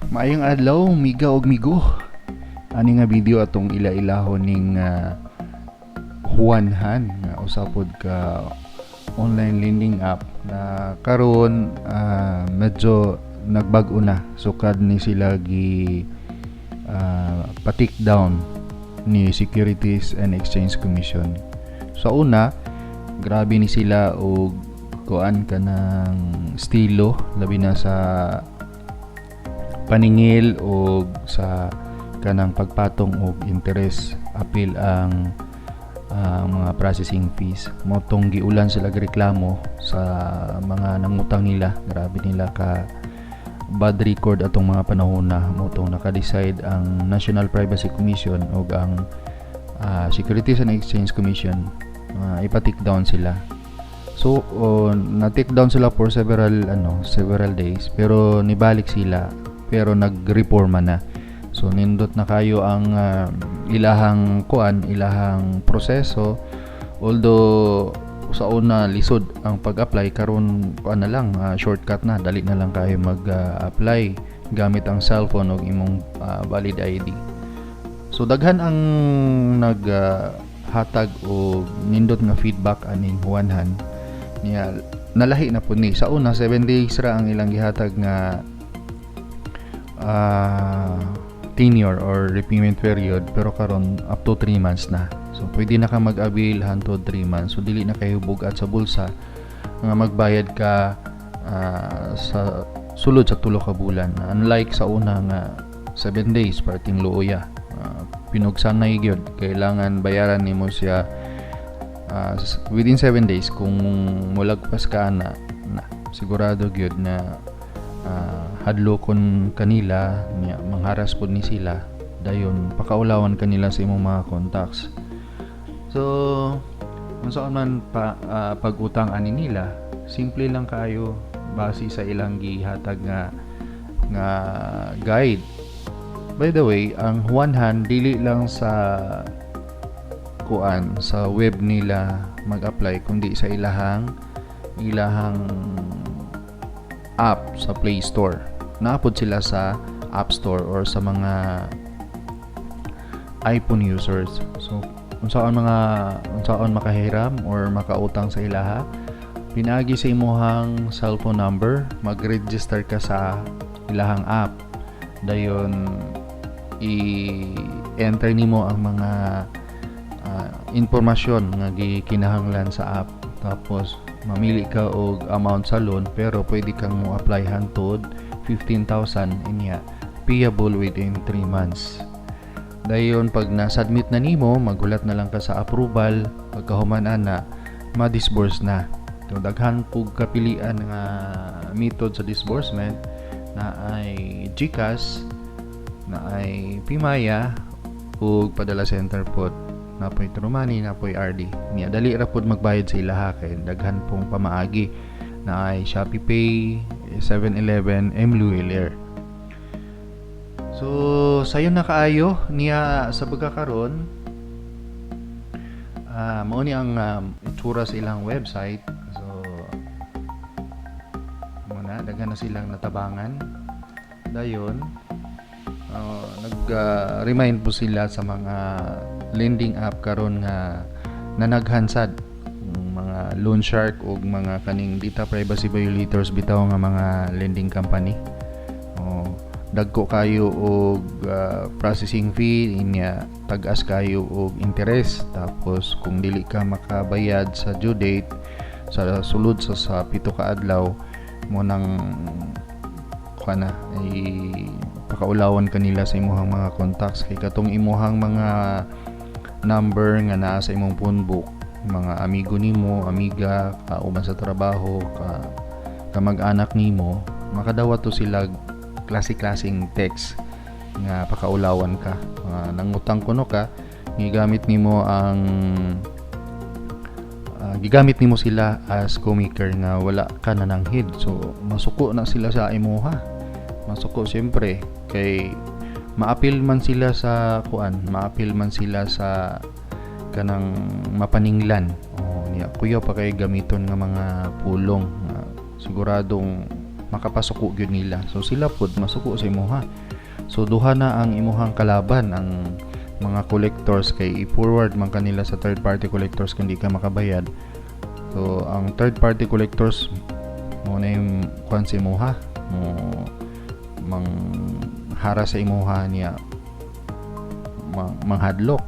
Maayong adlaw, miga og migo. Ani nga video atong ila-ilahon ning Huanhan nga usa pod ka online lending app na karon medyo nagbag-o na sukad ni sila gi pa-take down ni Securities and Exchange Commission. Sa una, grabe ni sila og kuan kanang estilo, labi na sa paningil o sa kanang pagpatong og interest, apil ang mga processing fees. Mao tong giulan sila reklamo sa mga nangutang nila. Grabe nila ka bad record atong mga panahon na. Mao tong naka-decide ang National Privacy Commission ug ang Securities and Exchange Commission ipa-take down sila. So na-take down sila for several days, pero nibalik sila, pero nagreforma na. So nindot na kayo ang ilahang kuan, ilahang proseso. Although sa una lisod ang pag-apply, karon kuan na lang, shortcut na, dali na lang kayo mag-apply gamit ang cellphone ug imong valid ID. So daghan ang nag hatag og nindot nga feedback aning Huanhan niya. Nalahi na pud ni. Sa una, 7 days ra ang ilang gihatag nga tenure or repayment period, pero karon up to 3 months na. So pwede na ka mag-avail hantod 3 months. So dili na kayo bugat sa bulsa nga magbayad ka sa sulod sa 3 ka bulan. Unlike sa una nga 7 days, parting luoya. Pinugsanay gyud, kailangan bayaran nimo siya within 7 days. Kung mulagpas ka na, na sigurado gyud na hadlokon kanila niya, mangharas pod ni sila, dayon pakaulawan kanila sa imong mga contacts. So unsaon man pa pag-utang ani nila, simple lang kayo base sa ilang gihatag nga guide. By the way, ang Huanhan, dili lang sa kuan, sa web nila mag-apply, kundi sa ilahang app sa Play Store. Naa pod sila sa App Store or sa mga iPhone users. So unsaon makahiram or makautang sa ilaha? Pinaagi sa imuhang cellphone number, mag-register ka sa ilahang app. Dayon i-enter nimo ang mga impormasyon nga gikinahanglan sa app. Tapos mamili ka og amount sa loan, pero pwede kang mo apply hantod 15,000 inya, payable within 3 months. Dayon pag na-submit na nimo, maghulat na lang ka sa approval. Pagkahuman ana, ma-disburse na. So daghan pug kapilian nga method sa disbursement na ay GCash, naay PayMaya ug padala center pod, naa poy True Money, naa poy RD. Niya dali ra pod magbayad sa ilaha kay daghan pong pamaagi naay Shopee Pay, 7-Eleven, M Lhuillier. So sayon na kaayo niya sa pagkakaron. Mao ni ang itsura sa ilang website. So mao na, daghan na silang natabangan. Dayon nag-remind po sila sa mga lending app karon nga nanaghan sad mga loan shark o mga kaning data privacy violators bitaw nga mga lending company. Oh, dagko kayo og processing fee inya, tag-as kayo og interest, tapos kung dili ka makabayad sa due date sa sulod sa 7 ka adlaw mao nang kana ay pakaulawan kanila sa imuhang mga contacts, kay katong imuhang mga number nga naa sa imong phone book, mga amigo nimo, amiga, kauban sa trabaho, ka kamag-anak nimo, makadawat to sila klase-klaseng text nga pakaulawan ka. Nangutang kuno ka, gigamit nimo ang gigamit nimo sila as co-maker nga wala ka nananghid. So masuko na sila sa imuha. Masuko siyempre kay maapil man sila sa kuan, maapil man sila sa kanang mapaninglan. Oh, niya kuya pa kay gamiton nga mga pulong nga siguradong Makapasuko gyud nila. So sila pud masuko sa imuha. So duha na ang imuhang kalaban, ang mga collectors, kay i-forward man kanila sa third party collectors kung di ka makabayad. So ang third party collectors mo na yung kuan sa imuha, mo mang hara sa imuha niya, manghadlok.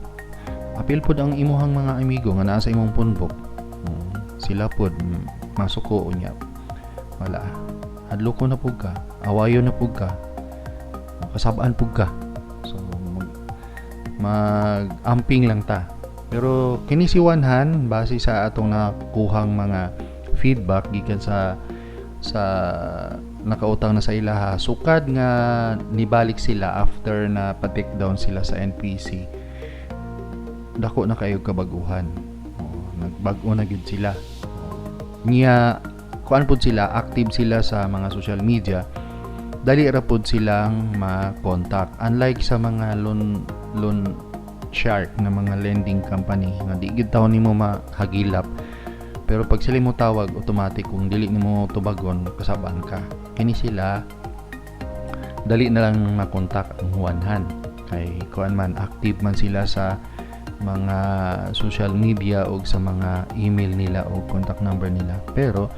Apil pod ang imuhang mga amigo nga naa sa imong phone book. Sila pod masuko unya. Wala, hadloko na pud ka, awayo na pud ka, kasabaan pud ka. So mag-amping lang ta. Pero kini si Juanhan, base sa atong nakuhang mga feedback gikan sa nakautang na sa ilaha, sukad nga nibalik sila after na pa-take down sila sa NPC, dako na kayo kabaguhan. Oh, nagbag-o na gyud sila. Oh, niya kuan pud sila, active sila sa mga social media, dali ra pud silang ma-contact, unlike sa mga loan loan shark na mga lending company nga di gyud taon nimo mahagilap. Pero pag sila mo tawag, automatic, kung dili nimo tubagon, kasabaan ka. Kini sila, dali na lang makontak ang Juanhan kay kuan man, active man sila sa mga social media o sa mga email nila o contact number nila. Pero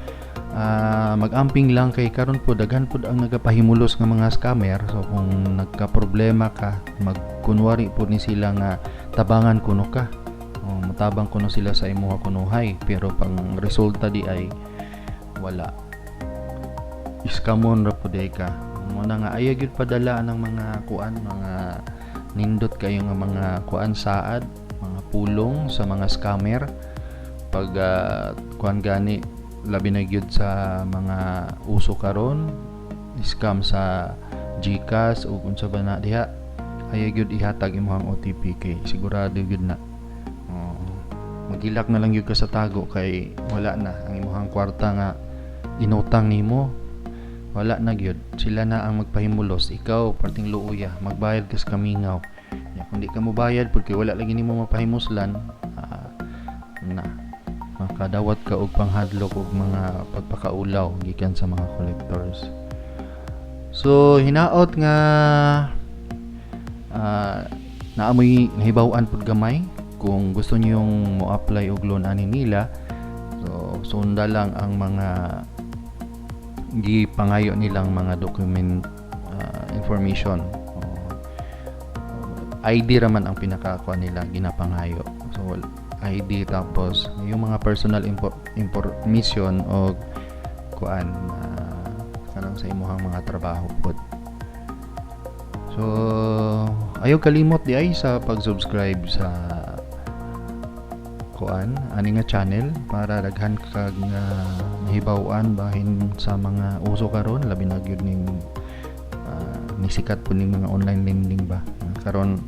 mag-amping lang kay karon po daghan pud ang nagapahimulos nga mga scammer. So kung nagka-problema ka, magkunwari po ni sila nga tabangan kuno ka o matabang kuno sila sa imuha kunuhay, pero pang resulta di ay wala, iskamon ra pud ka. Mo na nga ayaw gyud padala ng mga kuan, mga nindot kayo nga mga kuan, saad, mga pulong sa mga scammer. Pag kuan gani, labi na gyud sa mga uso karon, scam sa GCash o unsa ba na diha, ayaw gyud ihatag imong OTP kay sigurado gyud na, oh, maghilak na lang gyud ka sa tago kay wala na ang imong kwarta nga inutang nimo. Wala na gyud, sila na ang magpahimulos. Ikaw perting luoya, magbayad ka sa kamingaw. Ya, kung di ka mobayad porque wala lagi nimo mapahimuslan, na makadawat ka og panghadlok og mga pagpakaulaw gikan sa mga collectors. So hinaot nga naamoy nahibaw-an pud gamay kung gusto niyong mo apply og loan ani nila. So sunda lang ang mga gipangayo nilang mga document, information. Oh, ID raman ang pinakakuha nila, ginapangayo. So ID, tapos yung mga personal information o kuan, kanang sa imuhang mga trabaho pod. So ayaw kalimot di ay sa pag-subscribe sa kuan ani nga channel para daghan kag nga nahibaw-an bahin sa mga uso karon, labi na gyud ning nisikat pud ning mga online lending ba. Karon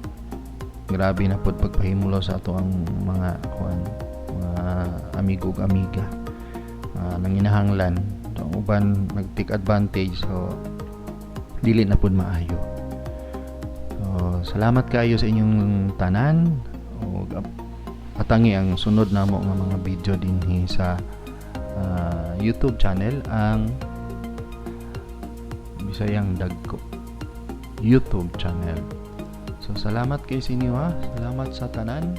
grabe na pud pagpahimulo sa ato ang mga kuan, mga amigo ug amiga, nanginahanglan. So, ang uban nag-take advantage, so dili na pud maayo. So salamat kaayo sa inyong tanan ug atangi ang sunod namo nga mga video dinhi sa YouTube channel, ang Bisayang Dagko YouTube channel. So salamat kay sinyo ha. Salamat sa tanan.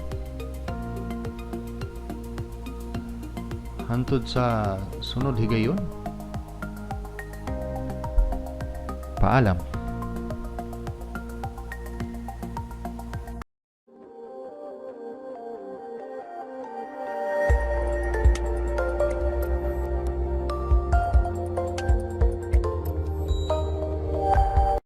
Hantod sa sunod higayon. Paalam.